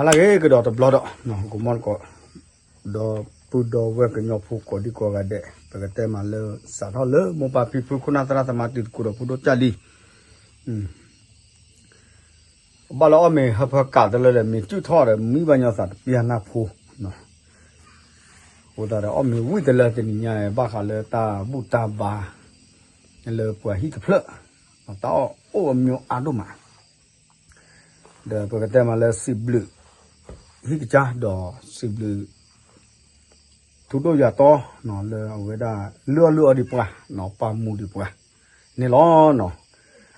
လၢဂ့ၤကဒီးတဘျီဒီး ကမီၢ်တကိး ဒီပုၢ်ဒီဝဲၢ်ကညီဖိကိးဒံကိးဂၤဒဲး ပကတဲမးလၢ စးထီၣ်လၢမိၢ်ပၢ်ဖံဖုခိၣ်နၢ်သရၣ်သမါတံၤသကိးဒီးဖိဒိၣ်ကၢ်လံ ဘၣ်လၢအီၣ်မ့ၤဟၢဖၢကးတလၢဒီး မ့ၤစုၣ်ထီၣ်ဒီး မံဘၣ်ညီသးတပျၢ်နၢ်ဖိ အဃိသတးဒီးအီၣ်မ့ၤဝံၤတလၢတနံၤညါ ဘၣ်ဃးလၢတၢ်ဘူၣ်တၢ်ဘါ လၢပှၤဟံၣ်တဖျၢၣ် တၢ်အီၣ်အိၣ်အမျိုးအါဒိၣ်မး ဒီးပကတဲမးလၢစံးဘျုး ဟံၣ်ကစၢ်ဒီးစံးဘျုး ထူဒိၣ်ယွၤတီ လၢအဝဲဒၣ် လုၢ်အီၣ်လုၢ်အီဒံးပှၤ ပာ်မူဒံးပှၤန့ၣ်လီၤ.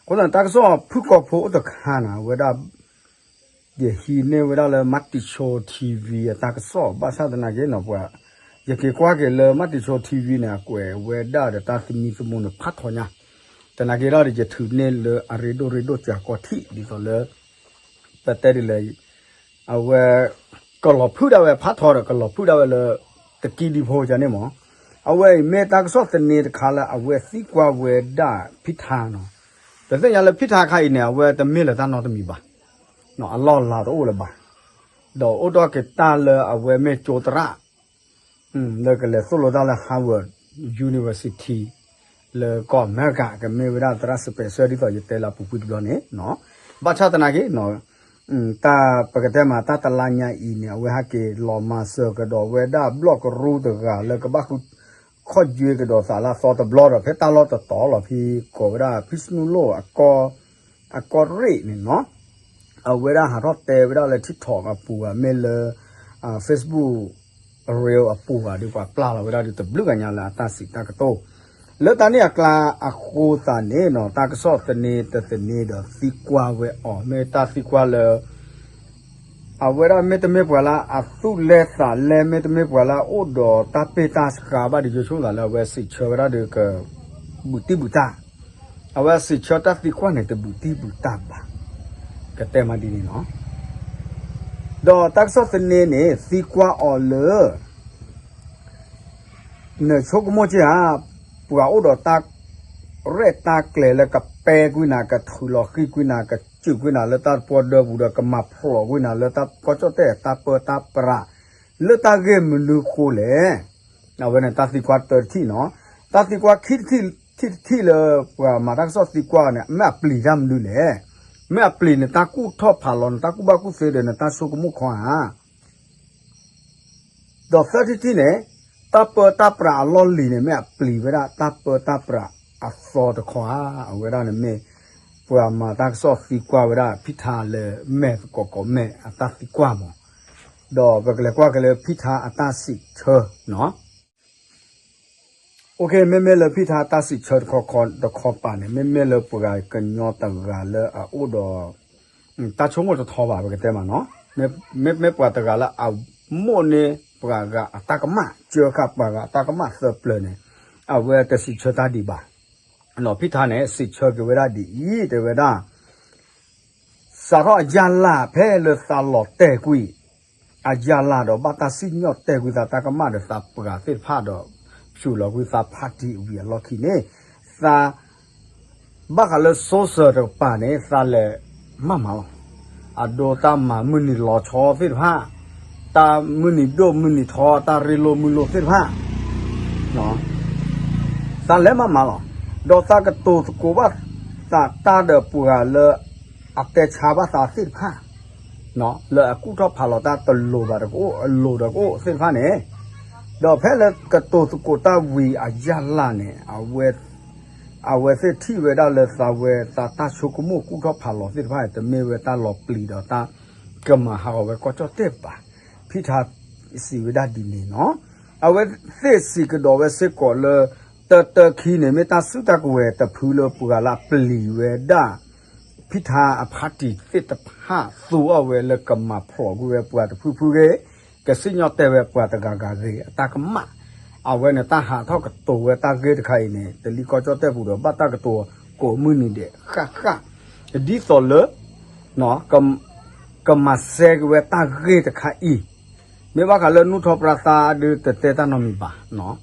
အဃိသတးတၢ်ကစီၣ်ဖုၣ်ကိာ်ဖိအိၣ်တခါန့ၣ် အဝဲဒၣ် ယဟံးန့ၢ်ဝဲဒၣ်လၢ မၤတံၤဆိ ထံဝံၤ အတၢ်ကစီၣ် ဘၣ်ဆၣ်သနာ်က့န့ၣ် ပှၤ ယက့ၤကွၢ်က့ၤလၢ မၤတံၤဆိ ထံဝံၤန့ၣ် အကွဲးဝဲဒၣ်ဒီးတၢ်သမံသမိးန့ၣ် ဖးထီညါ သနာ်က့ဒီး ယထုးန့ၢ်လၢအရ့ဒိၣ်ရ့ဒိၣ်စှၤကီၢ်ထံး ဒ်သိးလၢ ပတဲဒ်လဲၣ် အဝဲ ကလီၤဖုၣ်ဒၣ်ဝဲဖးထီဒီး ကလီၤဖုၣ်ဒၣ်ဝဲလၢ တကံဒံဖိကန့ၣ်မး အဝဲအံၤမ့ၢ်တၢ်ကစီၣ်သန့တခါလၢအဝဲသံကွၢ်ဝဲဒၣ်ဖံထါနီၤ ပသ့ၣ်ညါလၢဖံထါခါအံၤန့ၣ် အဝဲတမ့ၢ်လၢတၢ်နီတမံၤဘၣ် အလီၢ်လၤတအိၣ်လၢၤဘၣ် ဒီးအိၣ်ဒီးက့ၤတၢ်လၢအဝဲမ့ၢ်ကၠိသရၣ် လၢကလဲၤသိၣ်လိတၢ်လၢ Harvard University လၢကီၢ်အမဲရကၤ ကမ့ၢ်ဝဲဒၣ်သရၣ် Spencer ဒ်သိးယတဲလၢအပူၤကွံာ်တဘျီန့ၣ် ဘၣ်ဆၣ်သနာ်က့ တၢ်ပကတဲမးတၢ်တလါညါအံၤန့ၣ် အဝဲဟဲက့ၤလီၤမၤစၢၤကဒီးဝဲဒၣ်ဘျီၣ်ကရူၢ်တဂၤလၢကဘၣ်ဃုခီၣ်ယွဲကဒီးသးလၢအသီတဘျီဒီး ဖဲတၢ်လီၢ်တတီၤလီၤ ဖဲကီးဝဲဒၣ်ဖံစနူလိၣ် အကီၢ်ရ့ၣ်န့ၣ်နီၤ အဝဲဒၣ်ဟးထီၣ်တဲဝဲဒၣ်လၢ TikTok အပူၤဧါ မ့ၢ်လၢ Facebook reel အပူၤဧါ ဒ်ပှၤပျၢ်လီၤဝဲဒၣ်ဒ်တဘျုးဂၤညါလၢအတၢ်စံးတၢ်ကတိၤ လၢတၢ်န့ၣ်အကျါအဃိသတးန့ၣ်နီၤ တၢ်ကစီၣ်သန့တသန့ဒီးသံကွၢ်ဝဲအီၤ မ့ၢ်တၢ်သံကွၢ်လၢ အဝဲဒၣ်မ့တမ့ၢ်ပှၤလၢအသူၣ်လဲသးလဲ မ့တမ့ၢ်ပှၤလၢအအိၣ်ဒီးတၢ်ပ့ၢ်တၢ်ဆှါဘၣ်ဒီး ယဆိကမိၣ်သးလၢအဝဲစံးဆၢဝဲဒၣ်ဒီးက ဘုးတံၢ်ဘုးတၢ် အဝဲစံးဆၢတၢ်သံကွၢ်န့ၣ် တဘုးတံၢ်ဘုးတၢ်ဘၣ် ကတဲမးဒ်န့ၣ်လီၤ. ဒီးတၢ်ကစီၣ်သန့န့ၣ် သံကွၢ်အီၤလၢ နဆိကမိၣ်က့ၤဧါ, ပှၤအိၣ်ဒီးတၢ်ရဲၣ်တၢ်ကျဲၤလၢကပဲကွံာ်နၤ, ကထုးလီၤဃံကွံာ်နၤ, ကစူးကွံာ်နၤလၢတၢ်ပီဒၢပူၤဒီး ကမၤဖျိးကွံာ်နၤလၢတၢ်ကီၢ်ကၠီၣ်တဲၣ်တၢ်ပၢတၢ်ပြး လၢတၢ်ဂ့ၢ်မနုၤဃိလဲၣ်. အဝဲန့ၣ်တၢ်သံကွၢ်တၢတထံၣ်နီၤ. တၢ်သံကွၢ်ခံထံၣ်တထံၣ်လၢ ပှၤမၤတၢ်ကစီၣ်သံကွၢ်န့ၣ် မ့ၢ်အပျံၤတၢ်မနုၤလဲၣ်. မ့ၢ်အပျံၤနတၢ်ကူၣ်ထီၣ်ဖးလီၤ နတၢ်ကူၣ်ဘၣ်ကူၣ်သ့ဒီးနတၢ်ဆိကမိၣ်ခီဧါ. ဒီးသၢထံၣ်တထံၣ်န့ၣ် တၢ်ပၢတၢ်ပြးအလီၢ်လံၤန့ၣ် မ့ၢ်အပျံၤဝဲဒၣ်တၢ်ပၢတၢ်ပြးအသီတခီဧါ. အဝဲဒၣ်န့ၣ်မ့ၢ် ပှၤမၤတၢ်ကစီၣ်သံကွၢ်ဝဲဒၣ် ဖံထါလၢ မဲာ်သကိးကိးမဲာ်အတၢ်သံကွၢ်မး. ဒီးပကလဲၤကွၢ်က့ၤလၢဖံထါအတၢ်စံးဆၢနီၤ. မ့မ့ၢ်လၢဖံထါအတၢ်စံးဆၢတခီတခီပၤန့ၣ် မ့မ့ၢ်လၢပှၤကညီတဂၤလၢအအိၣ်ဒီး တၢ်ဆိကမိၣ်တထီဘၣ် ပကတဲမးနီၤ. မ့မ့ၢ်ပှၤတဂၤလၢအမိၣ်န့ၢ်ပှၤဂၤအတၢ်ကမၣ် ကၢဃာ်ပှၤဂၤအတၢ်ကမၣ်သၢပျၢၤန့ၣ် အဝဲတစံးဆၢတၢ်ဒံးဘၣ်. ဖံထါန့ၣ် စံးဆၢက့ၤဝဲဒၣ်ဒ်အံၤ တဲဝဲဒၣ် စးထီၣ်အယၢ်လၢ်ဖဲလၢသးလီၤတဲာ်ကွံာ် အယၢ်လၢ်ဒီးဘၣ်တၢ်စံၣ်ညီၣ်တဲာ်ကွံာ်သးတၢ်ကမၣ်ဒီးသးပှၤသ့ၣ်တဖၣ်ဒီး ဆူးလီၤကွံာ်သးဖးတံၢ်ဝံၤအလီၢ်ခံန့ၣ် သး ဘၣ်ဃးလၢ social တကပၤန့ၣ် သးလဲၤမၤမးလီၤ. အဒိတၢ်မၤမုၢ်နံၤလီၤဆီသ့ၣ်တဖၣ် တၢ်မုၢ်နံၤဒိၣ်မုၢ်နံၤထီ တၢ်ရ့လိာ်မုာ်လိာ်သ့ၣ်တဖၣ် သးလဲၤမၤမးလီၤ. ဒီးသးကတိၤသကိးဘၣ်သးတၢ်ဒီးပှၤလၢ အတဲဆါဘၣ်သးသ့ၣ်တဖၣ် လၢအကူၣ်ထီၣ်ဖးလီၤတၢ်တလိၤဘၣ်ဒီးကအိၣ် အလိၤဒီးကအိၣ်သ့ၣ်တဖၣ်န့ၣ် ဒီးဖဲလၢကတိၤသကိးတၢ်ဝံၤအယၢ်လၢ်န့ၣ် အဝဲသ့ၣ်ထံၣ်ဝဲဒၣ်လၢသးဝဲသးတၢ်ဆိကမိၣ်ကူၣ်ထီၣ်ဖးလီၤသ့ၣ်တဖၣ်န့ၣ် တမ့ၢ်ဝဲတၢ်လီၤပျံၤဒီးတၢ်ကမၤဟးဂီၤဝဲကီၢ်ကၠီၣ်တဲၣ်ဘၣ်. ဖံထါစံးဝဲဒၣ်ဒ်န့ၣ်နီၤ. အဝဲသ့ၣ်စံးကဒီးဝဲစ့ၢ်ကီးလၢ တၢတၢခံန့ၣ် မ့ၢ်တၢ်စုတၢ်ကဝဲၤတဖုလၢပှၤလၢအပျံၤဝဲဒၣ် ဖံထါအဖးတံၢ်သ့ၣ်တဖၣ်သူအီၤဝဲလၢကမၤဖျိးကွံာ်ဝဲပှၤတဖုဖုဂ့ၤ, ကစံၣ်ညီၣ်တဲာ်ဝဲပှၤတဂၤဂၤဂ့ၤအတၢ်ကမၣ်. အဝဲန့ၣ်တၢ်ဟးထီၣ်ကတိၤဝဲတၢ်ဂ့ၢ်တခါအံၤန့ၣ် တလံၤကီၢ်ကၠီၣ်တဲၣ်ပူၤဒီးဘၣ်တၢ်ကတိၤကိးမုၢ်နံၤဒဲးဃၣ်ဃၣ် ဒ်သိးလၢ ကမၤစဲက့ၤဝဲတၢ်ဂ့ၢ်တခါအံၤ, မ့ၢ်ဘၣ်ဃးလၢနူၢ်ထီၣ်ပြၢသါဒုးတတဲတၢ်နီတမံၤဘၣ်.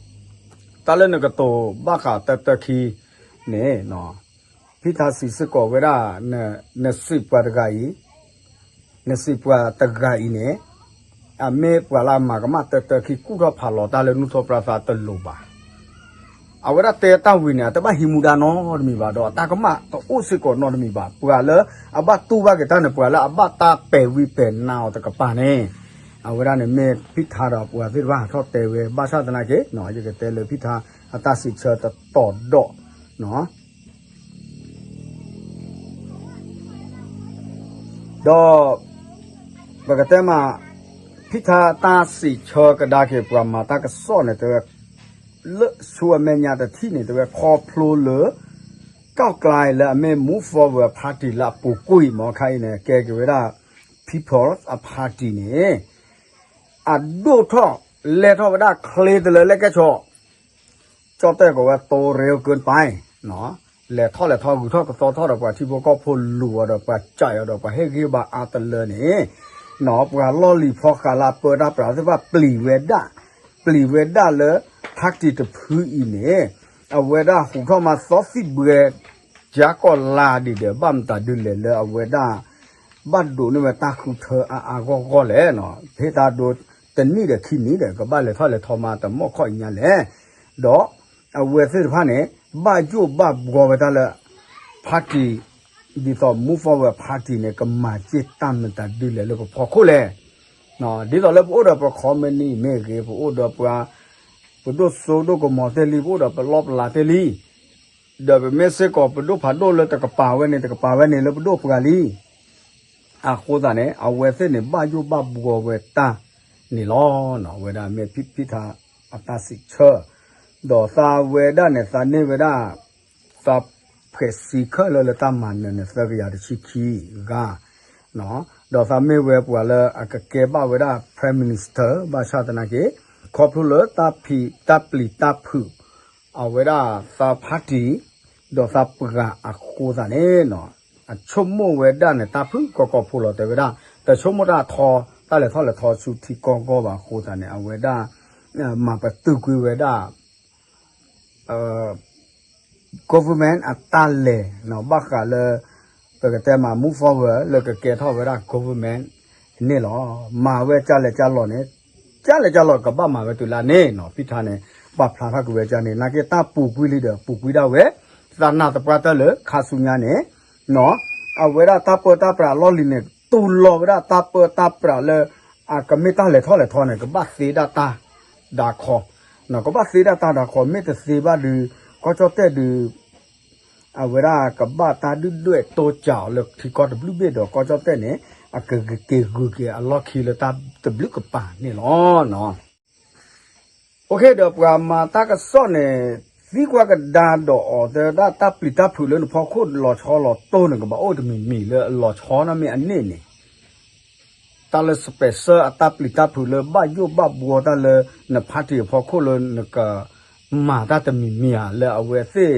တၢ်လၢနကတိၤဘၣ်ဃးတၢတၢခံန့ၣ် ဖံထါစံးစ့ၢ်ကီးဝဲဒၣ် နစံးပှၤတဂၤအံၤ, နစံးပှၤတဂၤအံၤန့ၣ် အမ့ၢ်ပှၤလၢအမၤကမၣ်တၢ်တၢ်ခံ ကူၣ်ထီၣ်ဖးလီၤတၢ်လၢနူၢ်ထီၣ်ပြၣ်သးတလိၤဘၣ်. အဝဲဒၣ်တဲတၢ်ဝံၤန့ၣ် အတဘၣ်ဟံးမူဒါနီတမံၤဘၣ်ဒီး အတၢ်ကမၣ်တအိၣ်စ့ၢ်ကီးနီတမံၤဘၣ်. ပှၤလၢအဘၣ်တူၢ်ဘၣ်က့ၤတၢ်န့ၣ် ပှၤလၢအဘၣ်တၢ်ပဲာ်ဝံၤပဲာ်နါအီၤတကပၤန့ၣ် အဝဲဒၣ်န့ၣ်မ့ၢ်ဖံထါဒီး ပှၤသ့ၣ်တဖၣ်ဟးထီၣ်တဲဝဲ ဘၣ်ဆၣ်သနာ်က့ ယကတဲလၢဖံထါအတၢ်စံးဆၢတတီၤဒီး ဒီး ပကတဲမး ဖံထါတၢ်စံးဆၢကဒါက့ၤ ပှၤမၤတၢ်ကစီၣ်န့ၣ် တဲဝဲ လၢဆူအမဲာ်ညါတထံၣ်န့ၣ် တဲဝဲခီဖျိလၢ ကၠီၣ်ကျါလၢအမ့ၢ် Move Forward Party လၢအပူၤကွံာ်မ့ၢ်ခါအံၤန့ၣ် ကဲက့ၤဝဲဒၣ် People's Party န့ၣ် အဒိၣ်ထီၣ်လဲၢ်ထီၣ်ဝဲဒၣ်ချ့တလၢလၢကဲဆီ ကၠီၣ်တဲၣ်ကိးဝဲ တိရိကၢၢ်ပၢၢ် လဲၤထီၣ်လဲၤထီ ဂုၤထီၣ်ကသီထီၣ်ဒီး ပှၤထံဖိကီၢ်ဖိလူၤအီၤဒီး ပှၤကးအီၤဒီး ပှၤဟ့ၣ်ဂံၢ်ဘါအါတလၢန့ၣ် ပှၤလီၢ်လံၤဖီဃးလၢအပၢတၢ်ပြးသ့ၣ်တဖၣ်ပျံၤဝဲဒၣ် ပျံၤဝဲဒၣ်လၢ party တဖုအံၤန့ၣ် အဝဲဒၣ်ဟူးထီၣ်မၤသီသံၣ်ဘှဲ ကၠါကီၢ်လါဒံးဒီး ဘၣ်မတၤဒုလဲၣ်လၢအဝဲဒၣ် ဘၣ်ဒိးန့ၢ်ဝဲတၢ်ဃုထၢအါအါဂီၢ်ဂီၢ်လဲၣ်. ဟ့ၣ်တၢ်ဒိတနံၣ်ဒီးခံနံၣ်ဒီး ကဘၣ်လဲၤထီၣ်လဲၤထီမးတမီၢ်ခီၣ်အံၤညါလဲၣ်. ဒီးအဝဲသ့ၣ်တဖၣ်န့ၣ် ဘၣ်ယိၣ်ဘၣ်ဘှီဝဲတၢ်လၢ party ဒ်သိး Move Forward Party န့ၣ် ကမၤစ့ၢ်တၢ်မတၤဒုလဲၣ်လၢပဖီခိၣ်လဲၣ်. ဒ်သိးလၢပအိၣ်ဒီးပ company မ့ၢ်ဂ့ၤ ပအိၣ်ဒီးပှၤ ပဒိၣ်စိဒိၣ်ကမီၤသ့ၣ်လံ ပအိၣ်ဒီးပလီၢ်ပလၤသ့ၣ်လံ ဒီးပမ့ၢ်စ့ၢ်ကီးပဒိၣ်ဖးဒိၣ်လၢတကပၤဝဲန့ၣ် တကပၤဝဲန့ၣ်လၢပဒိၣ်ပှၤလံ. အဃိသတးန့ၣ် အဝဲသ့ၣ်န့ၣ် ဘၣ်ယိၣ်ဘၣ်ဘှီဝဲတၢ်န့ၣ်လီၤ. အဝဲဒၣ်မ့ၢ်ဖံဖံထါအတၢ်စံးဆၢ ဒီးသးဝဲဒၣ်န့ၣ် သးန့ၢ်ဝဲဒၣ် သးဖှဲးစံးခဲလၢာ်လၢတၢ်မၤနၢၤန့ၣ် သၢကယၤတဆံခံဂၤ ဒီးသးမ့ၢ်ဝဲပှၤလၢအကကဲဘၣ်ဝဲဒၣ် Prime Minister ဘၣ်ဆၣ်သနာ်က့ ခီဖျိလၢတၢ်ဖံးတၢ်ပျံၤတၢ်ဖုး အဝဲဒၣ်သး party ဒီးသးပှၤအဃိသတးန့ၣ် အဆိကမိၣ်ဝဲဒၣ်န့ၣ် တၢ်ဖုၣ်ကီၢ်ကီၢ်ဖိလီၤတဲဝဲဒၣ် တဆိကမိၣ်တၢ်ထီ တၢ်လဲၤထီၣ်လဲၤထီဆူထံကီၢ်ဂီၢ်ဘၣ်အဃိသတးန့ၣ် အဝဲဒၣ် မၤပတုာ်ကွံာ်ဝဲဒၣ် government အတၢ်လဲၤ ဘၣ်ဃးလၢ ပကတဲမး move forward လၢကကဲထီၣ်ဝဲဒၣ် government န့ၣ်လီၤ. မၤဝဲကၢ်လဲၤကၢ်လီၤန့ၣ် ကၢ်လဲၤကၢ်လီၤကဘၣ်မၤဝဲတုၤလၢန့ၣ်နီၤ ဖံထါန့ၣ် ပာ်ဖျါထီၣ်က့ၤဝဲကၢ်န့ၣ် နာ်က့တၢ်ပူၤကွံာ်လံဒီး ပူၤကွံာ်ဒၣ်ဝဲ သးနာ်သပှၢ်တၢၢ်လၢခါဆူညါန့ၣ် အဝဲဒၣ်တၢ်ပၢတၢ်ပြးလီၢ်လံၤန့ၣ် တူၢ်လိာ်ဝဲဒၣ်တၢ်ပၢတၢ်ပြးလၢ အကမ့ၢ်တၢ်လဲၤထီၣ်လဲၤထီန့ၣ် ကဘၣ်သ့ဒၣ်တၢ်ဒါခီ ကဘၣ်သ့ဒၣ်တၢ်ဒါခီ မ့ၢ်တသ့ဘၣ်ဒီး ကီၢ်ကၠီၣ်တဲၣ်ဒီး အဝဲဒၣ်ကဘၣ်တၢ်ဒုၣ်ဒွဲၣ်တိစၢၤအီၤလၢထံကီၢ်တဘျုးဘ့ၣ်ဒီး ကီၢ်ကၠီၣ်တဲၣ်န့ၣ် အကဂ့ၤက့ၤဂုၤက့ၤအလီၢ်ခံလၢတၢ်တဘျုးကပၤန့ၣ်လီၤ. OK ဒီးပှၤမၤတၢ်ကစီၣ်န့ၣ် သံကွၢ်ကဒါဒီးအီၤ တဲဝဲဒၣ်တၢ်ပျံၤတၢ်ဖုးလၢနဖီခိၣ်လီၤဆီလီၤတိၢ်န့ၣ် ကဘၣ်အိၣ်တမံၤမံၤလၢအလီၤဆီနီတမံၤအန့ၣ်န့ၣ် တၢ်လၢ special အတၢ်ပျံၤတၢ်ဖုးလၢဘၣ်ယိၣ်ဘၣ်ဘှီတၢ်လၢန party အဖီခိၣ်လၢနကမၤတၢ်တမံၤမံၤဧါ လၢအဝဲသ့ၣ်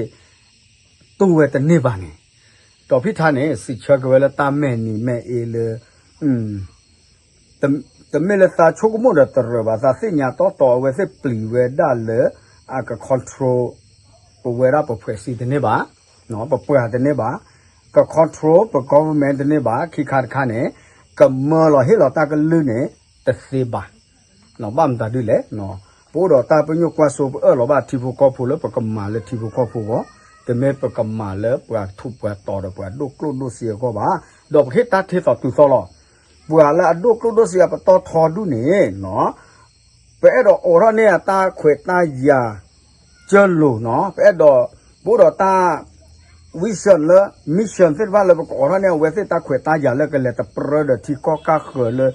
တူၢ်ဝဲတန့ၢ်ဘၣ်န့ၣ် ဒီးဖံထါန့ၣ် စံးဆၢက့ၤဝဲလၢတၢ်မဲာ်နံၤမဲာ်အ့လၢ တမ့ၢ်လၢသးဆိကမိၣ်ဒီးတရၢၢ်ဘၣ် သးသ့ၣ်ညါတီတီအဝဲသ့ၣ်ပျံၤဝဲဒၣ်လၢ အက control ပဝဲဒၣ်ပ ဖွဲ့စည်း တန့ၢ်ဘၣ်, ပပှၤတန့ၢ်ဘၣ်, က control ပ government တန့ၢ်ဘၣ်, ခံခါတခါန့ၣ် ကမၢလီၤဟ့ၣ်လီၤတၢ်ကလုၢ်န့ၣ် တသ့ဘၣ်. ဘၣ်မတၤဒ်လဲၣ်, ပအိၣ်ဒီးတၢ်ပညိၣ်ကွၢ်စိ ပအၢၣ်လီၤဘၣ်ထံဖိကီၢ်ဖိလၢပကမၤလၢထံဖိကီၢ်ဖိအဂီၢ်, တမ့ၢ်ပကမၤလၢပှၤထူးပှၤတီၤဒီးပှၤဒိၣ်ကျိၣ်ဒိၣ်စ့အဂီၢ်ဘၣ်. ဒီးပဟ့ၣ်တၢ်ထဲသိးတုၤသိးလီၤ. ပှၤလၢအဒိၣ်ကျိၣ်ဒိၣ်စ့အပတီၢ်ထီဒူၣ်န့ၣ် ပအဲၣ်ဒိးအိးထီၣ်န့ၢ်အတၢ်ခွဲးတၢ်ယာ် ကၢလိၤနီၤ, ပအဲၣ်ဒိး ပအိၣ်ဒီးတၢ် vision လၢ mission သ့ၣ်တဖၣ်လၢပကအိးထီၣ်န့ၢ်အဝဲသ့ၣ်တၢ်ခွဲးတၢ်ယာ်လၢကလဲၤတပြၢဒီးထံကီၢ်ကၢ်ဃၢၤလၢ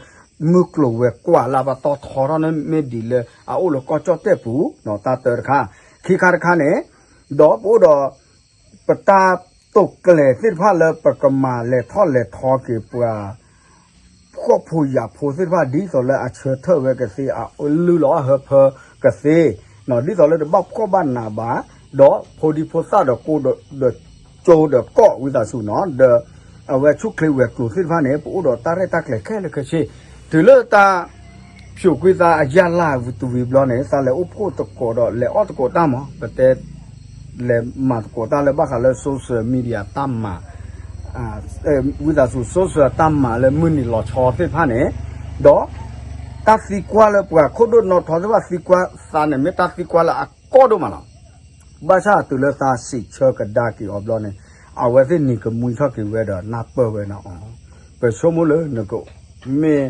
မုၢ်ကျိၤဝဲၤကွာ်လၢပတီၢ်ထီထီၣ်န့ၢ်မ့ၢ်ဒ်လၢအအိၣ်လၢကီၢ်ကၠီၣ်တဲၣ်ပူၤ, တၢ်တၢတခါ, ခံခါတခါန့ၣ်, ဒီးပအိၣ်ဒီး ပတၢ်တိာ်ကျဲၤသ့ၣ်တဖၣ်လၢပကမၤလဲၤထီၣ်လဲၤထီက့ၤပှၤ ဖှီၣ်ဖိယာ်ဖိသ့ၣ်တဖၣ် ဒ်သိးလၢအဆၢထၢၣ်ဝဲကသ့ အလုၢ်လီၤအဟၢဖၢကသ့, ဒ်သိးလၢတဘၣ်ဖှီၣ်ဘၣ်နးဘၣ်, ဒီးဖိဒံဖိသၣ်ဒီးကိၢ်ဒီး ဒီးကၠိဒီးကီၢ်ဝံသးစူၤနီၤ, ဒီးအဝဲဆူၣ်ချ့ဝဲၤကျိၤသ့ၣ်တဖၣ်န့ၣ် ပအိၣ်ဒီးတၢ်ရဲၣ်တၢ်ကျဲၤခဲလၢာ်ခဲဆ့, တုၤလၢတၢ် ဖျိးကွံာ်သးအယၢ်လၢ်ဝံၤတဝံၤဘျီန့ၣ် သးလဲၤအိၣ်ဖှိၣ်သကိးဒီးလဲၤအီၣ်သကိးတၢ်မး, ပတဲ လဲၤမၤသကိးတၢ်လၢဘၣ်ဃးလၢ social media တၢ်မၤ ဝံသးစူၤစိစၢၤတၢ်မၤလၢမုၢ်နံၤလီၤဆီသ့ၣ်တဖၣ်န့ၣ်, ဒီး တၢ်သံကွၢ်လၢပှၤခိၣ်ဒိၣ်နီၢ်ထီသ့ၣ်တဖၣ်သံကွၢ်သးန့ၣ် မ့ၢ်တၢ်သံကွၢ်လၢအကီဒိၣ်မးလီၤ. ဘၣ်ဆၣ်တုၤလၢသးစံးဆၢကဒါက့ၤအီၤဘျီန့ၣ်, အဝဲသ့ၣ်နံၤကမှံထီၣ်က့ၤဝဲဒီးနၢ်ပၢၢ်ဝဲန့ၣ်, ပဆိကမိၣ်လၢနက မ့ၢ်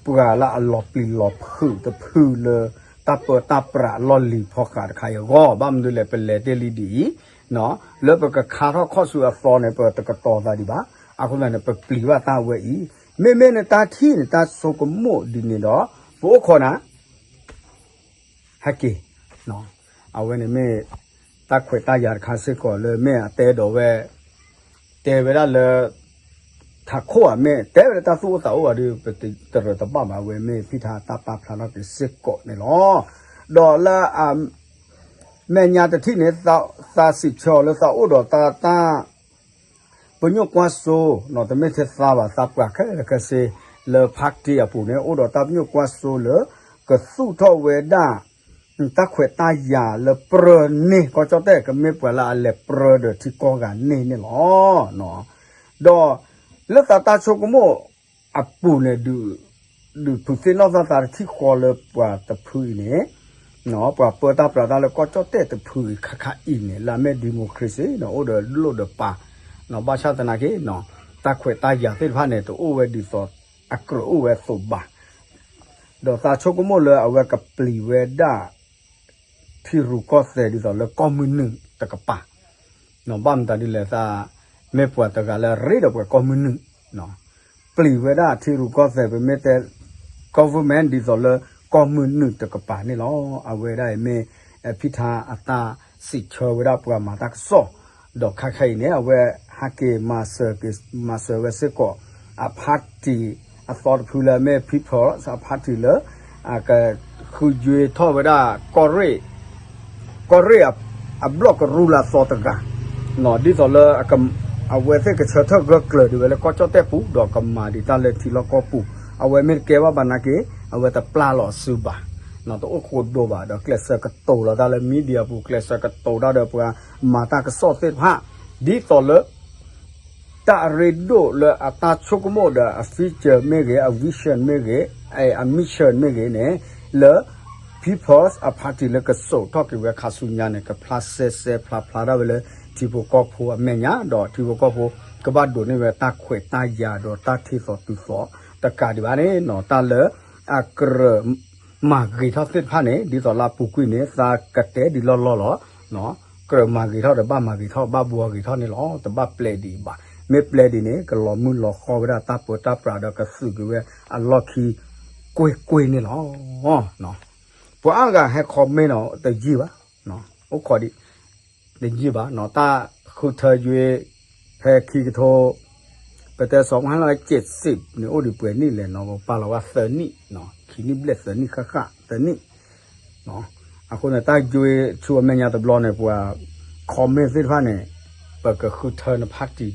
ပှၤလၢအလီၤပျံၤလီၤဖုးတဖုလၢ တၢ်ပၢတၢ်ပြးအလီၢ်လံၤဖီဃးတခါအံၤအဂီၢ်, ဘၣ်မနုၤလဲၣ် ပလဲၤတ့ၢ်လံဒ်အံၤ, လၢပကခါထီၣ်ခီၣ်ဆူအသီန့ၣ် ပတကတီၤသးဒံးဘၣ်. အဃိသတးန့ၣ် ပပျံၤဘၣ်တၢ်ဝဲအံၤ, မ့မ့ၢ်နတၢ်ထံၣ်န့ၣ် တၢ်ဆိကမိၣ်ဒ်န့ၣ်ဒီး ပအိၣ်ခိးနၤ ဟဲက့ၤ, အဝဲန့ၣ်မ့ၢ် တၢ်ခွဲးတၢ်ယာ်တခါစ့ၢ်ကီးလၢမ့ၢ်အတဲဒီးဝဲ, တဲဝဲဒၣ်လၢ ထးခိၣ်ဧါ မ့ၢ်တဲဝဲလၢတၢ်သူၣ်အိၣ်သးအိၣ်ဘၣ်ဒီး ပတရၢၢ်တဘၣ်ဘၣ်, အဝဲမ့ၢ်ဖံထါတၢ်ပာ်ဖျါထီၣ်က့ၤစ့ၢ်ကီးန့ၣ်လီၤ. ဒီးလၢအ မဲာ်ညါတထံၣ်န့ၣ် သးစံးဆၢအီၤလၢသးအိၣ်ဒီးတၢ် တၢ် ပညိၣ်ကွၢ်စိ, တမ့ၢ်ထဲသးဘၣ်, သးပှၤခဲလၢာ်ခဲဆ့ လၢ party အပူၤန့ၣ် အိၣ်ဒီးတၢ်ပညိၣ်ကွၢ်စိလၢ ကသူၣ်ထီၣ်ဝဲဒၣ် တၢ်ခွဲးတၢ်ယာ်လၢပြၢန့ၢ် ကီၢ်ကၠီၣ်တဲၣ် ကမ့ၢ်ပှၤလၢအလဲၤပြၢဒီးထံကီၢ်ဂၤန့ၢ်န့ၣ်လီၤ. ဒီးလၢသးတၢ်ဆိကမိၣ်အပူၤန့ၣ် ဒုးဖုးသ့ၣ်နီၣ်ထီၣ်သးတထံၣ်ဃီလၢပှၤတဖုအံၤန့ၣ်, ပှၤပၢတၢ်ပြးတၢ်လၢကီၢ်ကၠီၣ်တဲၣ်တဖုအံၤခါခါအံၤန့ၣ် လၢအမ့ၢ် democracy န့ၣ် အိၣ်ဒီးလိၣ်ဒီးပာ်, ဘၣ်ဆၣ်သနာ်က့ တၢ်ခွဲးတၢ်ယာ်သ့ၣ်တဖၣ်န့ၣ် တအိၣ်ဝဲဒ်သိးအကြၢးအိၣ်ဝဲအသိးဘၣ်. ဒီးသးဆိကမိၣ်လၢအဝဲကပျံၤဝဲဒၣ် ထံရူၢ်ကီၢ်သဲးဒ်သိးလၢကီၢ်မုၢ်နုာ်တကပၤ, ဘၣ်မတၤဒ်လဲၣ်သး မ့ၢ်ပှၤတဂၤလၢအရ့ဒီးပှၤကီၢ်မုၢ်နုာ်, ပျံၤဝဲဒၣ်ထံရူၢ်ကီၢ်သဲး ပမ့ၢ်တဲ government ဒ်သိးလၢကီၢ်မုၢ်နုာ်တကပၤန့ၣ်လီၤ. အဝဲဒၣ်အံၤမ့ၢ် ဖံထါအတၢ်စံးဆၢဝဲဒၣ်ပှၤမၤတၢ်ကစီၣ်, ဒီးခါခဲအံၤန့ၣ် အဝဲဟးက့ၤမၤစၢၤဝဲစ့ၢ်ကီး အ party အသီတဖုလၢအမ့ၢ် People's အ party လၢ ကဃုယွ့ထီၣ်ဝဲဒၣ် ကီၢ်ရ့ၣ်အဘျီၣ်ကရူၢ်လၢအသီတဂၤ, ဒ်သိးလၢ အဝဲသ့ၣ်ကဆၢထၢၣ်ဂၢၢ်ကျၢၤဒံးဝဲလၢကီၢ်ကၠီၣ်တဲၣ်ပူၤ ဒီးကမၤဒံးတၢ်လၢထံလီၢ်ကီၢ်ပူၤ, အဝဲမ့ၢ်တကဲဘၣ်ဘၣ်နာ်က့ အဝဲတပျၢ်လီၤအစုဘၣ်, တအိၣ်ဃိဒိဘၣ်, ဒီးကျဲးစၢးကတိၤလီၤတၢ်လၢ media ပူၤ, ကျဲးစၢးကတိၤတၢ်ဒီးပှၤမၤတၢ်ကစီၣ်သ့ၣ်တဖၣ် ဒ်သိးလၢ တၢ်အရ့ဒိၣ်လၢအတၢ်ဆိကမိၣ်ဒီးအ future မ့ၢ်ဂ့ၤ, အ vision မ့ၢ်ဂ့ၤ, အ mission မ့ၢ်ဂ့ၤန့ၣ် လၢ People's အ party လၢကစိာ်ထီၣ်က့ၤဝဲခါဆူညါန့ၣ် ကဖျါစဲစဲဖျါဖျါဒၣ်ဝဲလၢထံဖိကီၢ်ဖိအမဲာ်ညါ, ဒီးထံဖိကီၢ်ဖိကဘၣ်ဒိးန့ၢ်ဝဲတၢ်ခွဲးတၢ်ယာ်ဒီးတၢ်ထံၣ်သိးတုၤသိးတကးဒံးဘၣ်န့ၣ် တၢ်လၢအကြၢးမၤဂ့ၤထီၣ်သ့ၣ်တဖၣ်န့ၣ် ဒ်သိးလၢအပူၤကွံာ်န့ၣ် သးကတဲဒံးလီၢ်လီၢ်လီၤ. ကြၢးမၤဂ့ၤထီၣ်ဒီးဘၣ်မၤဂ့ၤထီၣ် ဘၣ်ဘှီဂ့ၤထီၣ်န့ၣ်လီၤ. တဘၣ်ပျဲဒံးဘၣ်. မ့ၢ်ပျဲဒံးန့ၣ် ကလီၤမုၢ်လီၤဃီဝဲဒၣ်တၢ်ပၢတၢ်ပြးဒီးကသုးက့ၤဝဲအလီၢ်ခံကွ့ၢ်ကွ့ၢ်န့ၣ်လီၤ. ပှၤအါဂၤဟဲ comment နီၤ တယံာ်ဘၣ်, အိၣ်ခိးဒံး တယံာ်ဘၣ်နီၤ တၢ်ဃုထၢယွ့ ဖဲခံကထိ ပတဲစီၤမုၢ်ဟါလီၤ ကၠ့စံးန့ၣ် အိၣ်ဒံးပှဲၤနံၣ်လဲၣ်နီၤ ပပာ်လီၤဝဲသၢနံၣ်, ခံနံၣ်ဘျဲၣ်သၢနံၣ်ဃၣ်ဃၣ်သၢနံၣ်. အဃိန့ၣ် တၢ်ယွ့ဆူအမဲာ်ညါတဘျီန့ၣ် ပှၤ comment သ့ၣ်တဖၣ်န့ၣ် ပကဃုထၢန party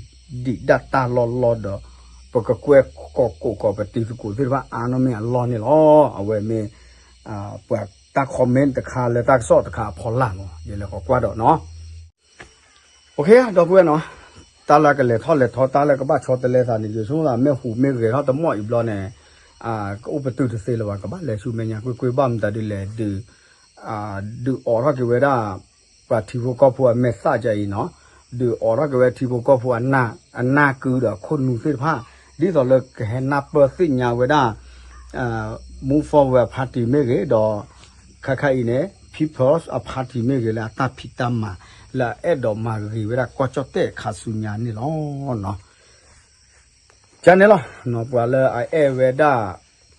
ဒံးဒၣ်တၢ်လီၢ်လီၢ်ဒီး ပကကွဲကိးကိးကိးပတံၤသကိးသ့ၣ်တဖၣ်အါနီၢ်မ့ၢ်အလီၢ်န့ၣ်လီၤ. အဝဲမ့ၢ် ပှၤတၢ် comment တခါလၢတၢ်ကစီၣ်တခါအဖီလာ်လီၤ. ယလဲၤဃီၤကွၢ်ဒီးနီၤ. အိၣ်ခ့ ဒီပုၢ်ဝဲၢ်နီၤ, တၢ်လၢကလဲၤထီၣ်လဲၤထီ တၢ်လၢကဘၣ်ဆီတလဲသးန့ၣ် ယဆိကမိၣ်သးမ့ၢ်ဟူးမ့ၢ်ဂဲၤထီၣ်တမီၢ်အံၤဘျီန့ၣ် ကအိၣ်ပတုာ်တသ့လၢၤဘၣ် ကဘၣ်လဲၤဆူမဲာ်ညါကွ့ၢ်ကွ့ၢ် ဘၣ်မတၤဒ်လဲၣ် ဒုးအိးထီၣ်က့ၤဝဲဒၣ် ပှၤထံဖိကီၢ်ဖိအမဲာ်သၣ်ကအံၤနီၤ, ဒုးအိးထီၣ်က့ၤဝဲထံဖိကီၢ်ဖိ အနၢ်ကုဒီးအခိၣ်နူာ်သ့ၣ်တဖၣ် ဒ်သိးလၢကဟဲနၢ်ပၢၢ်သ့ၣ်ညါဝဲဒၣ် Move Forward Party မ့ၢ်ဂ့ၤ ဒီး ခါခါအံၤန့ၣ် People's အ Party မ့ၢ်ဂ့ၤလၢအတၢ်ဖံးတၢ်မၤ လၢအအဲၣ်ဒိးမၤဂ့ၤဝဲဒၣ်ကီၢ်ကၠီၣ်တဲၣ်ခါဆူညါန့ၣ်လီၤ. ကန့ၣ်လီၤ ပှၤလၢအအဲၣ်ဝဲဒၣ်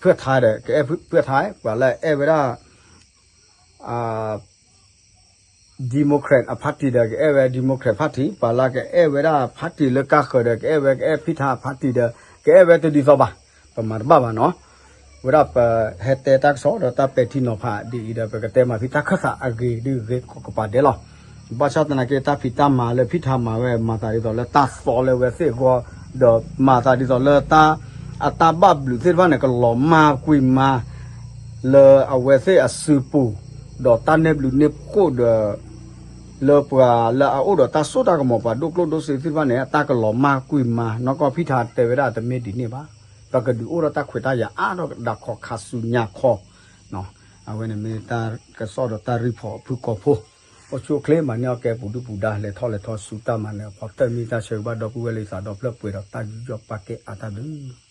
ဖၢၣ်ထါဒီး ကအဲၣ်ဖၢၣ်ထါ, ပှၤလၢအအဲၣ်ဝဲဒၣ် Democrat အ party ဒီး ကအဲၣ်ဝဲ Democrat Party, ပှၤလၢကအဲၣ်ဝဲဒၣ် party လၢကါဃၢၤဒီး ကအဲၣ်ဝဲ ကအဲၣ်ဖံထါ party ဒီး ကအဲၣ်ဝဲတဒ်သိးဘၣ်, ပမၤတဘၣ်ဘၣ်နီၤ. ဝဲဒၣ်ပဟဲတဲတၢ်ကစီၣ်ဒီးတၢ်ပဲာ်ထံနီၤဖးဒ်အံၤဒီး ပကတဲမၤဖံတၢ်ခၢၣ်သးအဂ့ၤဒုးဂ့ၤကိးကပၤဒဲးလီၤ. ဘၣ်ဆၣ်သနာ်က့ တၢ်ဖံးတၢ်မၤလၢဖံထါမၤဝဲ မၤသးဒ်သိးလၢတၢ်သီလၢဝဲသ့ၣ်အဂီၢ်, ဒီးမၤသးဒ်သိးလၢတၢ် အတၢ်ဘၣ်ဘျုးသ့ၣ်တဖၣ်န့ၣ် ကလီၤမၢ်ကွံာ်မး လၢအဝဲသ့ၣ်အစုပူၤ, ဒီးတၢ်န့ၢ်ဘျုးန့ၢ်ဖှိၣ်ဒီး လၢပှၤလၢအအိၣ်ဒီးတၢ်စိတၢ်ကမီၤ ပှၤဒိၣ်ကျိၣ်ဒိၣ်စ့သ့ၣ်တဖၣ်န့ၣ် အတၢ်ကလီၤမၢ်ကွံာ်မၤ နီၢ်ကီၢ်ဖံထါတဲဝဲဒၣ်တမ့ၢ်ဒ်န့ၣ်ဘၣ်. ပကဒုးအိၣ်ထီၣ်တၢ်ခွဲးတၢ်ယာ်အါထီၣ်ကဒီးခီခါဆူညါခီ အဝဲန့ၣ်မ့ၢ်တၢ်ကစီၣ်ဒီးတၢ်ရံၣ်ဖီၣ်ဖုၣ်ကိာ်ဖိ အိၣ်ဆူၣ်အိၣ်ချ့မၤန့ၢ်အီၣ်ကဲပူၤဒုၣ်ပူၤဒါ လဲၤထီၣ်လဲၤထီဆူတၢ်မၤနၢၤအဖီတၢၢ် မ့ၢ်တၢ်ဆၢဂ့ၤဘၣ်ဒီပုၢ်ဝဲၢ်လၢသးဒီဖျၢၣ်ပှဲၤဒီးတၢ်ယူးယီၣ်ပာ်ကဲအါတၢ်ဒုး